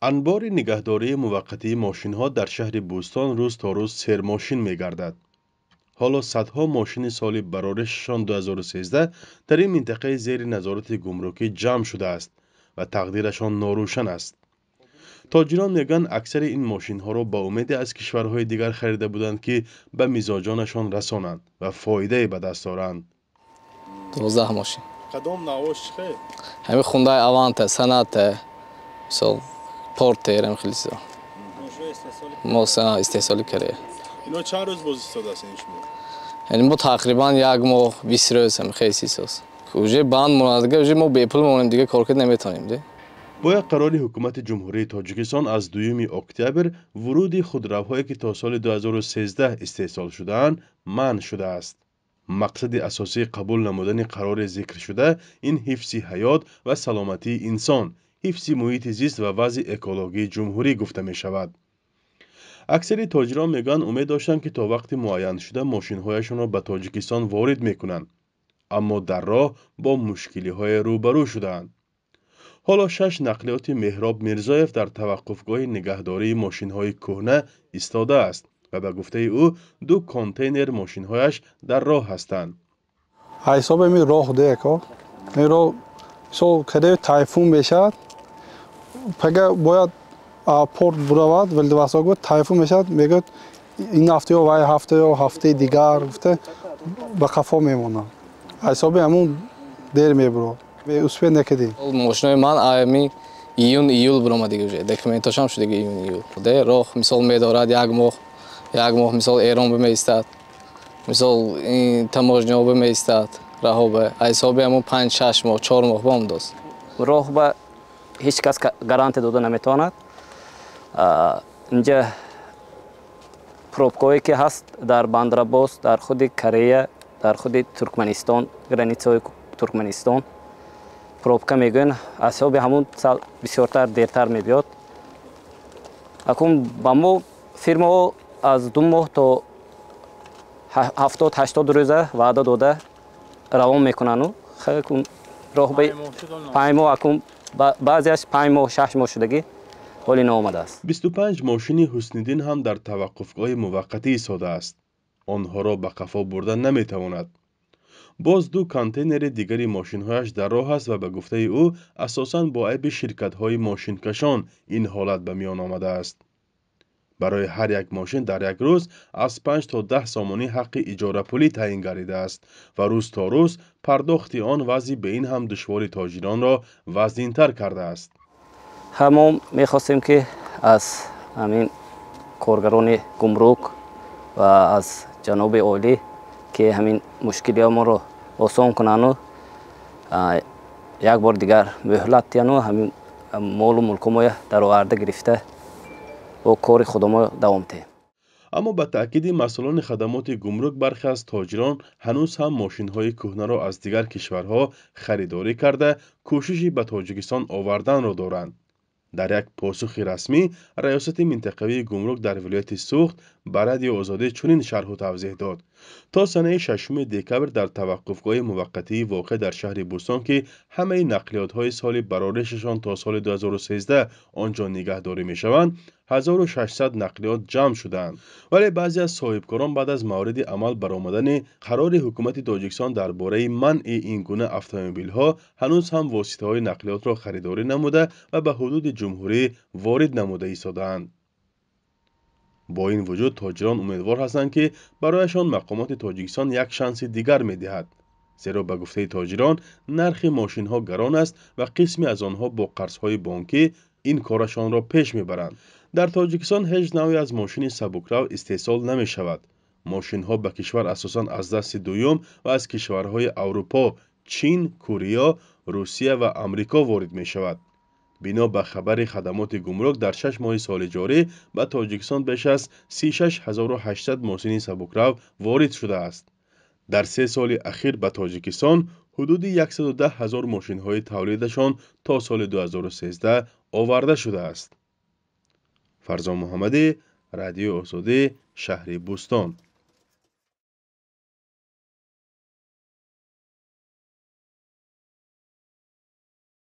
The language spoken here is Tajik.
Анбори нигаҳдории муваққатии мошинҳо дар шаҳри Бӯстон рӯз то рӯз сермошин мегардад. Ҳоло садҳо мошини соли бароришашон 2013 дар ин минтақаи зери назорати гумрукӣ ҷамъ шудааст ва тақдирашон норӯшан аст. Тоҷирон мегӯянд, аксари ин мошинҳоро ба умеде аз кишварҳои дигар харида буданд, ки ба мизоҷонашон расонанд ва фоидае ба даст оранд. 12 мошин. Кадом навъош, чӣ хел? Ҳамин Хундай Аванта, Соната, мисол, Портер, ҳам хеле чизо. Мо истеҳсоли Корея. Ино чанд рӯз боз истодааст ин шумо? Яъне мо тақрибан як моҳ, 20 рӯз ҳам хеле сисоз. Уже банд монад, дига уже мо бепул монем, дига кор карда наметавонем, де. Бо як қарори ҳукумати Ҷумҳурии Тоҷикистон аз 2 октябр вуруди худравҳое, ки то соли 2013 истеҳсол шудаанд, манъ шудааст. Мақсади асосии қабул намудани қарори зикршуда ин ҳифзи ҳаёт ва саломатии инсон, ҳифзи муҳити зист ва вазъи экологии ҷумҳурӣ гуфта мешавад. Аксари тоҷирон мегӯянд, умед доштанд, ки то вақти муайяншуда мошинҳояшонро ба Тоҷикистон ворид мекунанд, аммо дар роҳ бо мушкилиҳое рӯбарӯ шудаанд. Ҳоло шаш нақлиёти Меҳроб Мирзоев дар таваққуфгоҳи нигаҳдории мошинҳои кӯҳна истодааст ва ба гуфтаи ӯ ду контейнер мошинҳояш дар роҳ ҳастанд. Ҳисоби ми роҳ деко ин роҳ, мисол, каде тайфун мешавад, пага бояд порт буравад Владивосток, тайфун мешавад, мегӯяд, ин ҳафта ё вай ҳафта ё ҳафтаи дигар гуфта ба қафо мемонад. Ҳисоби ҳамун дер мебурад, успеть накардем. Мошинои ман ами июн, июл буромадиги, уже документошам шудаги июн, июл. Де роҳ, мисол, медорад як моҳ, як моҳ, мисол, Эрон бимеистад, мисол, ин таможняҳо бимеистад, раҳо ба ҳисоби ҳамун 5, 6 моҳ, 4 моҳ бомдост. Роҳ ба ҳеҷ кас гарантия дода наметавонад. Инҷа пробкое ки ҳаст дар Бандрабос, дар худи Корея, дар худи Туркманистон, границаҳои Туркманистон пробка мегӯянд, аз ҳисоби ҳамун сал бисёртар дертар мебиёд. Акун ба мо фирмаҳо аз 2 моҳ то 70, 80 рӯза ваъда дода равон мекунану роҳ ба 5 моҳ, акун баъзеаш 5 моҳ, 6 моҳ шудагӣ, ҳоле наомадааст. 25 мошини Ҳусниддин ҳам дар таваққуфгоҳи муваққатӣ истодааст. Онҳоро ба қафо бурда наметавонад. Боз ду контейнери дигари мошинҳояш дар роҳ аст ва ба гуфтаи ӯ асосан бо айби ширкатҳои мошинкашон ин ҳолат ба миён омадааст. Барои ҳар як мошин дар як рӯз аз 5 то 10 сомонӣ ҳаққи иҷорапулӣ таъин гардидааст ва рӯз то рӯз пардохти он вазъи бе ин ҳам душвори тоҷиронро вазнинтар кардааст. Ҳамо мехостем, ки аз ҳамин коргарони гумрук ва аз ҷаноби олӣ, ки ҳамин мушкилиҳомонро осон кунану як бор дигар муҳлат диҳану ҳамин молу мулкумоя дароварда гирифта, бо кори худомо давом диҳем. Аммо ба таъкиди масъулони хадамоти гумрук, бархе аз тоҷирон ҳанӯз ҳам мошинҳои кӯҳнаро аз дигар кишварҳо харидорӣ карда, кӯшиши ба Тоҷикистон оварданро доранд. Дар як посухи расмӣ раёсати минтақавии гумрук дар вилояти Суғд ба Радиои Озодӣ чунин шарҳу тавзеҳ дод: то санаи 6 декабр дар таваққуфгоҳи муваққатии воқеъ дар шаҳри Бӯстон, ки ҳамаи нақлиётҳои соли бароришашон то соли 2013 он ҷо нигаҳдорӣ мешаванд, 1600 нақлиёт ҷамъ шудаанд. Вале баъзе аз соҳибкорон баъд аз мавриди амал баромадани қарори ҳукумати Тоҷикистон дар бораи манъи ин гуна автомобилҳо ҳанӯз ҳам воситаҳои нақлиётро харидорӣ намуда ва ба ҳудуди ҷумҳурӣ ворид намуда истодаанд. Бо ин вуҷуд тоҷирон умедвор ҳастанд, ки барояшон мақомоти Тоҷикистон як шанси дигар медиҳад, зеро ба гуфтаи тоҷирон нархи мошинҳо гарон аст ва қисме аз онҳо бо қарзҳои бонкӣ ин корашонро пеш мебаранд. Дар Тоҷикистон ҳеҷ навъе аз мошини сабукрав истеҳсол намешавад. Мошинҳо ба кишвар асосан аз дасти дуюм ва аз кишварҳои Аврупо, Чин, Корея, Русия ва Амрико ворид мешавад. Бино ба хабари хадамоти гумрук, дар 6 моҳи соли ҷорӣ ба Тоҷикистон беш аз 36 800 мошини сабукрав ворид шудааст. Дар 3 соли ахир ба Тоҷикистон ҳудуди 110 ҳазор мошинҳои тавлидашон то соли 2013 оварда шудааст. Фарзон Муҳаммадӣ, Радиои Озодӣ, шаҳри Бӯстон.